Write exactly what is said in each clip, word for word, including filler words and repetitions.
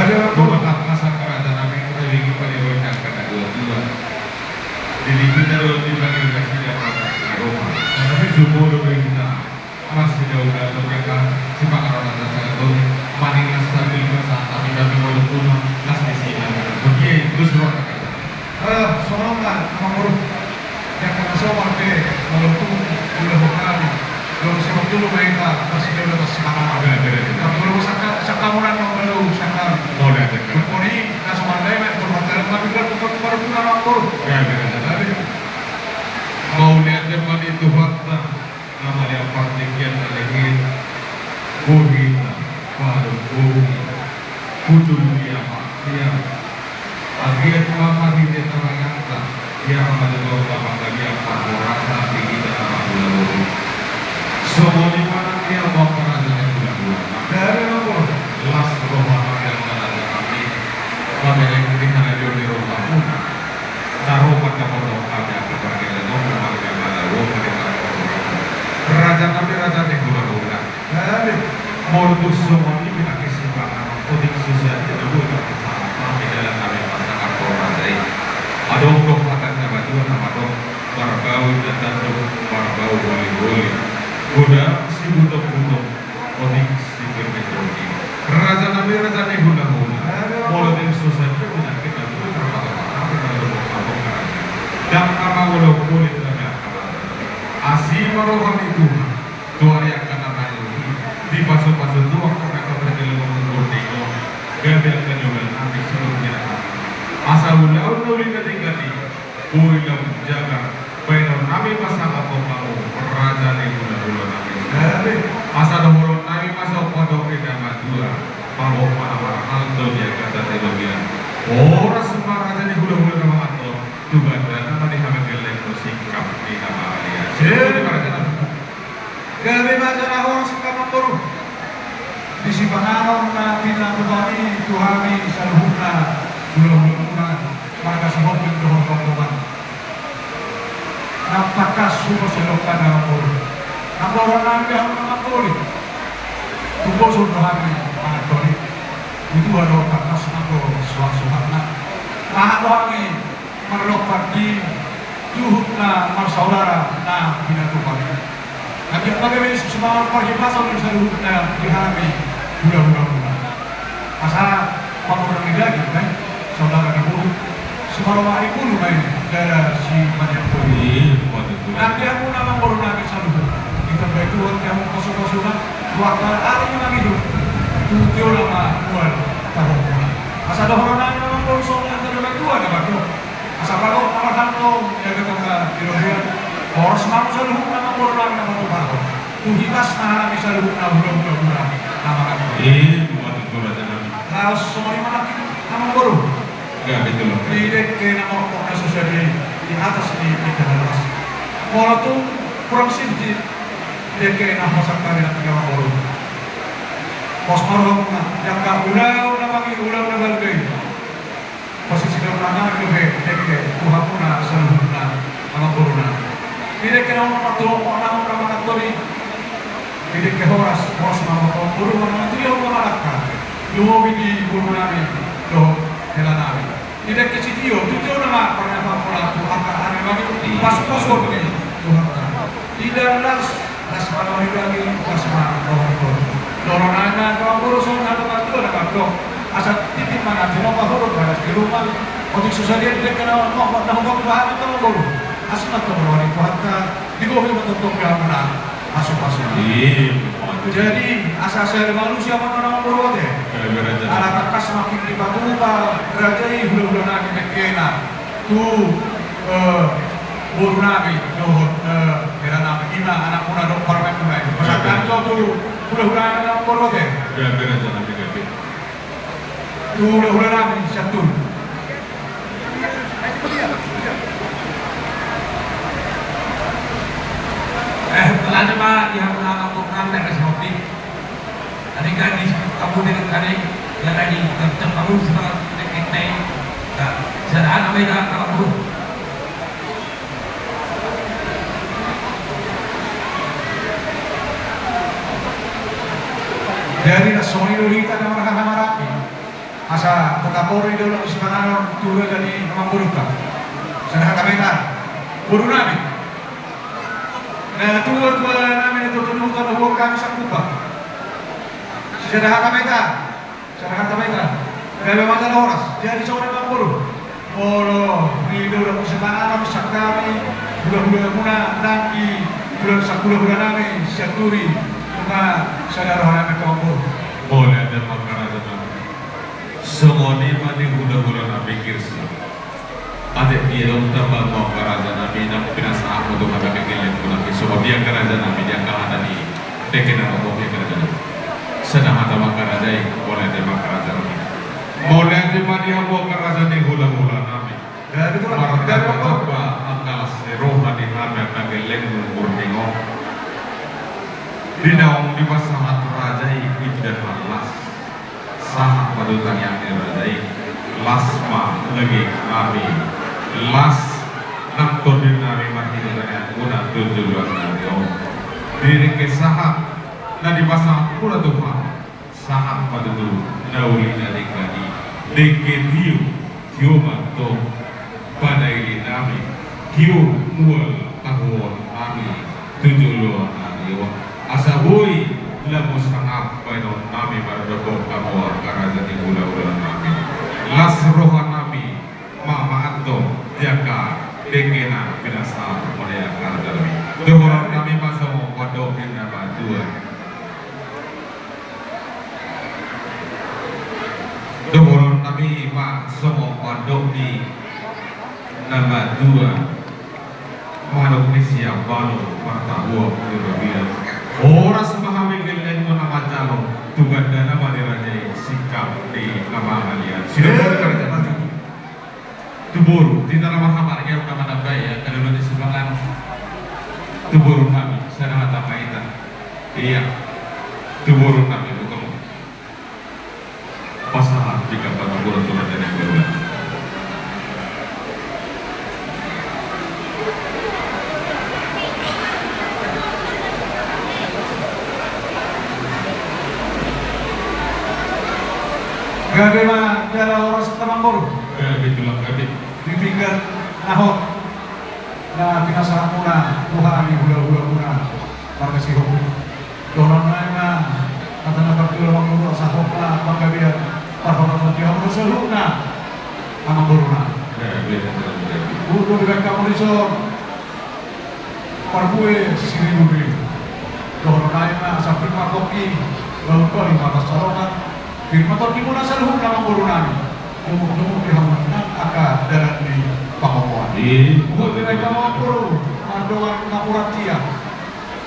Tumatak ma sangkaraja nami, tabege ma di roha ni angka na dua-dua. Di lingkungan do di pangido nasida, mata si Roma. Tapi jumolo do hita masida uda atau mereka si pangaran atas saya tu maning nas sambil masa tapi kami mau tuna nas di sini. Oke, terus roh. Eh, songon on ma, amangboru. Jala na songon pe, molo tung, molo hukam. Molo songon tolu ma hita, masih jauh atas semangat. Oke, oke, oke. Molo saka, saka muna nang baru, saka. Molo ada. Molo i, na songon dai ma, molo pacaran, tapi kan bukan baru pun amangboru. Oke, oke, oke. Mauliate ma di Tuhanta, na mauliate partingkian na lengit, bohita, palu bohi, kudu dia ma, dia. Agiat ma marhite tangan angka, dia ma jolo na panggabean parhorasan di hita na marhula bohi. Songon i ma nang dia ma parajaan hula-hula. Dari nomor, las roha nang dia parajaan hami. Mamereng di hana joni roha muna. Taro mata motong ada kepergian ngomong mata mata wong mata mata. Raja nami raja ni hula-hula. Molo tung songon i pinangkis si pangan otik susah di dabu na pasangan nami dalan nami pasangan kau raja i. Adong do hata na batua na madok marbau inda tanduk marbau holi-holi. Godang si butong-butong otik si berkejoni. Raja nami raja ni hula-hula. Molo tung susah di dabu na kita tu terpaksa apa kalau mau apa raja. Dang nama molo kulit raja. Asi ma roha ni Tuhan. Tu ari angka na rayo i, dipasu-pasu Tuhan angka na pergelongan murni on, gabe angka jolma nami saluhutna. Asa ulaon na uli na tinggal i, boi na jaga, baenon nami ma sangap hamu, raja ni hula-hula nami. Asa dohonon nami ma so padok ni na matua, pabo ma na marhalto di angka tata i bagian. Horas ma raja ni hula-hula na manganto, tu banda na ma di hami gelleng do singkap ni na maria. Sini ma raja nami. Gabe ma jala horas angka amangboru. Di sipanganon na pinatupa i tu hami saluhutna hula-hula muna marga Sihombing dohot rombongan. Na tangkas hupasahat hami amangboru. Amangboru nami hamu na mangoli. Tumboson do hami mangan toli. Itu ado tangkas anggo suhat-suhatna. Aha do hami marlompan di juhut na marsaudara na pinatupa i. Anggiat ma gabe sumangan parhipason di saluhutna di hami hula-hula muna. Asa pangurang ni daging ma i saudara ni boru. Sumaloma ni boru ma i dara si maniak boru. Nang di hamu na mangolu nami saluhut. Ditambai Tuhan di hamu pasu-pasuna. Waktu ari mangido. Tu jolo ma mual tahun muna. Asa dohonon nami na mangolu songon na tadi orang tua na mandok. Asa pagok na marhalto, jaga tongka di robean. Horas ma hamu saluhutna mangolu nami na mandok. Tu hipas na hami saluhutna hula-hula muna na mangan. Eh, buat itu raja nami. Laos songon i ma nangkin na mangolu. Di dengke na mormor na so sadia i, di atas ni, di dalam las. Molo tung kurang sirjit dengke na hosak tadi nangkin na mangolu. Pos ma rohamuna, jangka ulaon na mangi, ulaon na balga i. Pasisidohononnami dope dengke tu hamuna saluhutna amangboru nami. Di dengke na on ma tu hamuna mangan toli. Di dengke horas, horas ma amangboru mangan toli, horas ma mangalangka. Lumobi di boru nami dohot hela nami. Di dengke sitio, tu jolo ma parna hamuna tu angka ari mangi, pasu-pasu ni Tuhanta. Di dalam las, las ma roha ni daging, las ma roha ni boru. Dohonon nami ma tu amangboru songon hata na tua na mandok. Asa titi ma na tinopa hurut bagas di rumah. Otik so sadia di dengke na on, na huboto bahat tu amangboru. Asi ma tu roha ni Tuhanta, digohi ma tongtong di hamuna pasu-pasu. Jadi asa sahali manusia ma na amangboru ate. Ala tangkas ma nangkin dipatupa raja i hula-hula nami dengkena. Tu, eh, boru nami dohot, eh, hela nami, ima anakmuna dohot parumaenmuna i. Pasahat hami jo tu hula-hula nami na mangolu ate. Gabe raja nami gabe. Tu hula-hula nami sian tu. Eh, lani ma di hamuna na mangolu nami na kasih kopi. Tadi kan di kamu dengan kami, ya lagi, tetap kamu semangat, kita, kita, ya, sederhana, beda, kalau kamu. Jadi, na songon i do hita na marhahamaranggi. Asa totap boru ni daulak sipanganon tu raja ni amangborunta. Sada hata ma hita, boru nami. Na tua tua nami na toto nuhut na huboan hami sangkupa. Sada hata ma hita. Sada hata ma hita. Gabe ma jala horas. Jadi songon i ma amangboru. Molo ni daulak sipanganon sian hami, hula-hula muna nangkin, hula-hula nami sian Turi, nunga sada roha nami tu amangboru. Mauliate ma angka raja nami. Songon i ma di hula-hula nami Girsa. Ate dia dong tamba ma angka raja nami, nang pinasahat ma tu hami angka gellengmu nangkin songon dia angka raja nami, dia angka hata ni dengke na manggohi angka raja nami. Sada hata ma angka raja i, mauliate ma angka raja nami. Mauliate ma di hamu angka raja ni hula-hula nami. Martamba tamba angka las ni roha di hami angka gellengmu murni on. Di naung dipasahat raja i indahan las. Sahat ma tu tangiang ni raja i, las ma lagi nami, las nang tondi nami marhite tangiangmuna tu joloan ni ari on. Di dengke sahat na dipasahatmuna tu hami, sahat ma tutu na uli na denggan i, dengke tio. Tio ma antong panaili nami, tio mual tahuon nami tu joloan ni ari on. Asa boi lam sangap baenon nami mardokhon hamu angka raja ni hula-hula nami. Las roha nami ma antong di angka dengke na pinasahat muna angka raja nami. Dohonon nami ma songon pandok ni na matua. Dohonon nami ma songon pandok ni na matua. Manuk ni sian balong martabuan di robian. Horas ma hami gellengmu na manjalo, tu gandana ma ni raja i singkap ni na mangalian. Sidok raja. Tu boru, di tana marhamarga na manambai angka dalan ni sipanganon. Tu boru nami, sada hata ma hita. Ia, tu boru nami, bukan. Pasahat di kapal boru tu raja ni boru. Gabe ma jala horas amangboru. Gabe tulang gabe. Di pinggan na hot na pinasahatmuna tu hami hula-hulamuna marga Sihombing. Dohonon nami ma hata na parjolo amangboru asa hot ma panggabean parhorasan di hamu saluhutna amangboruna. Gabe tulang gabe. Unang dibaen hamu dison. Parbue siribu-ribu. Dohonon nami ma asa pir ma pongki, laut bali ma pansalongan, pir ma tondimuna saluhutna amangboru nami. Jomuk-jomuk di hamu nang angka dalan ni pangomoan. Unang dibaen hamu amangboru mardongan napuran tiar.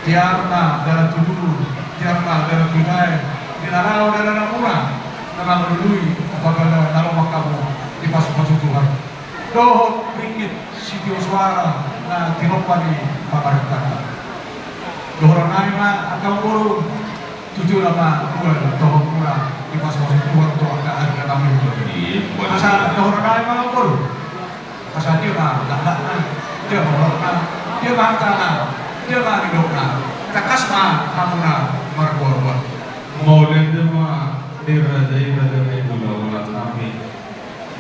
Tiar ma dalan tu julu, tiar ma dalan tu jae. Di na laho dalan na mura, na mangalului apabila na lomak hamu dipasu-pasu Tuhan. Dohot ringgit sitio soara na tinompa ni pamarentanta. Dohonon nami ma angka amangboru, tutu nama dua dohot mura dipasu-pasu Tuhan tu angka ari na mangihut. Asa dohonon nami ma amangboru. Asa dia ma laklakna, dia ma holongna, dia ma hatana, dia ma nidokna. Tangkas ma hamuna marboa-boa. Mauliate ma di raja i raja ni hula-hula nami.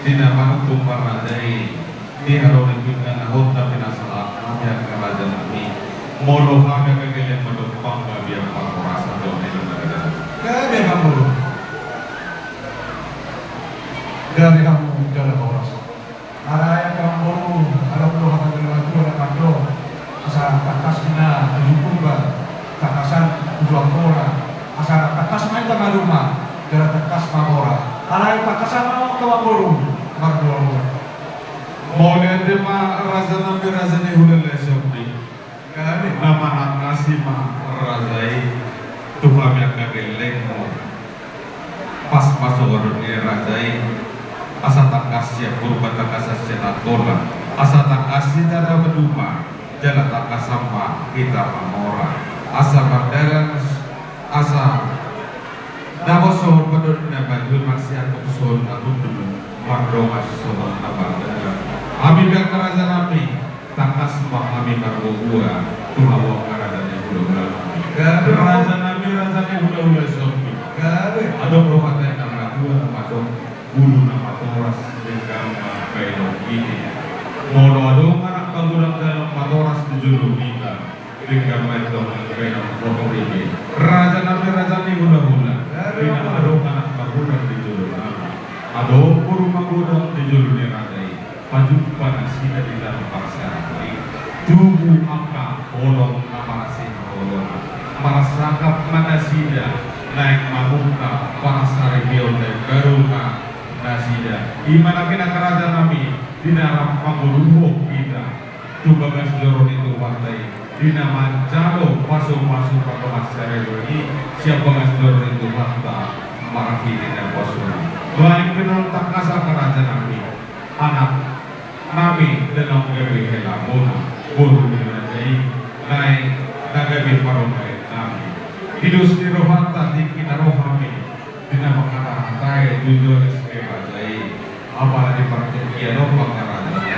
Di na manungkun marraja i, di haro ni pinggan na hot na pinasahat nami angka raja nami. Molo hami angka gelleng mandok panggabean parhorasan dohot ni na raja. Gabe ma boru. Gabe hamu jala horas. Alai angka amangboru, adong do hata ni na matua na mandok. Asa tangkas ninna uju Purba, tangkasan uju Ambora, asa tangkas ma hita maduma, jala tangkas ma mora. Alai tangkasan ma angka amangboru marboa-boa. Mauliate ma raja nami raja ni hula-hula Sihombing. Na manangkasi ma raja i tu hami angka gellengmu. Pas ma songon i raja i, asa tangkas sian Purba tangkasan sian Angkola, asa tangkas hita na maduma, jala tangkasan ma hita mamora. Asa mardalan, asa dapot songon pandok ni na matua, masiangkup songon na hundul, mardongan songon na mardalan. Hami pe angka raja nami, tangkas ma hami marboa-boa tu hamu angka raja ni hula-hula nami. Raja nami raja ni hula-hula Sihombing. Adong do hata ni na matua na mandok. Ulu na matoras denggan ma baenon i. Molo adong anak pagodang dalan matoras di jolo hita, denggan ma antong baenon motor i. Raja nami, raja ni hulahula, di na adong anak pagodang di jolo nami, adong boru magodang di jolo ni raja i, pajumpa nasida di tano parsahatan i. Tubu angka holong na marasi haholongan, marsangkap ma nasida, naeng mamungka parsaripeon na imbaru ma nasida. I ma na pinangaraja nami, di na rap manggoluhon hita tu bagas joro ni Tuhanta i, di na manjalo pasupasu pangkamas saripeon i sian bagas joro ni Tuhanta marhite na pasuna. Baen pe naung tangkas angka raja nami, anak nami, naung gabe helamuna, boru ni raja i, naeng na gabe parumaen nami. Di dos ni rohanta tingki na ro hami, di na mangkatahatae jujur es ni raja i. Apala di partingkian on pangaraja i,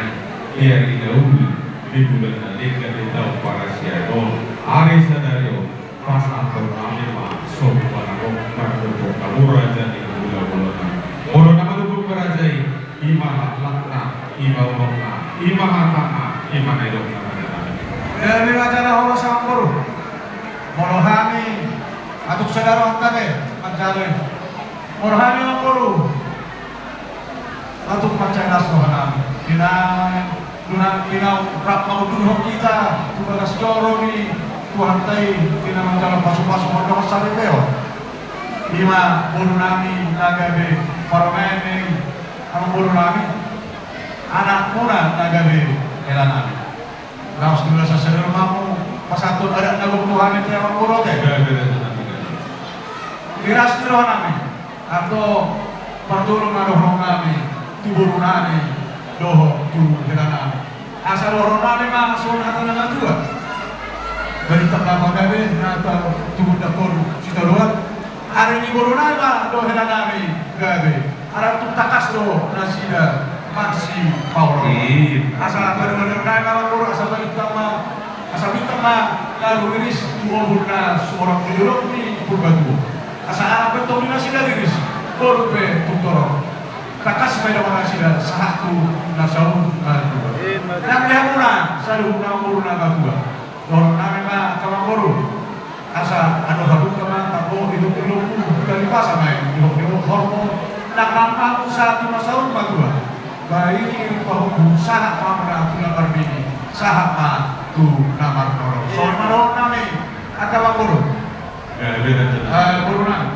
di ari na uli, di bulan na denggan, di taon parasian on, ari sadari on, pasahaton nami ma somba na gok marhite hamu raja ni hulahula nami. Molo na manungkun raja i, i ma laklakna, i ma unokna, i ma hatana, i ma na nidokna raja nami. Jadi raja na horas amangboru. Molo hami, atuk sada rohanta be manjalo i. Molo hami amangboru, atuk mansai las roha nami. Di na, di na, di na rap mangundurhon hita tu bagas joro ni Tuhanta i, di na manjalo pasupasu pangkamas saripeon. I ma boru nami na gabe parumaen i, amangboru nami, anakmuna na gabe hela nami. Laos di bagasan sadari on ma hamu pasahathon adat na gok tu hami, te amangboru, te. Gabe, gabe, gabe. Di las ni roha nami, antong parjolo ma dohonon nami tu boru nami dohot tu hela nami. Asa dohonon nami ma songon hata na matua. Bani tamba ma gabe, na tu hundang on sitadoan. Ari ni boru nami ma dohot hela nami gabe. Ala tung tangkas do nasida marsipaoloan. Asa padohonon nami ma amangboru, asa bintang ma, asa bintang ma lalu riris tu obul na sumorang di dolok ni Purbatua. Asa anak pe tong di nasida riris, boru pe tung torop. Tangkas ma idapotan nasida sahat tu na saur matua. Nang di hamuna saluhutna boru na matua. Dohonon nami ma angka amangboru, asa andor halumpang ma tabo, idop ni lombu, tali pasa ma i, dihok ni horbo, nang rambu sahat tu na saur matua. Bairi pahompu, sahat ma hamuna tu na marbini, sahat ma tu na marnono. Songon i ma dohonon nami angka amangboru. Gabe, gabe. Eh, boru nami.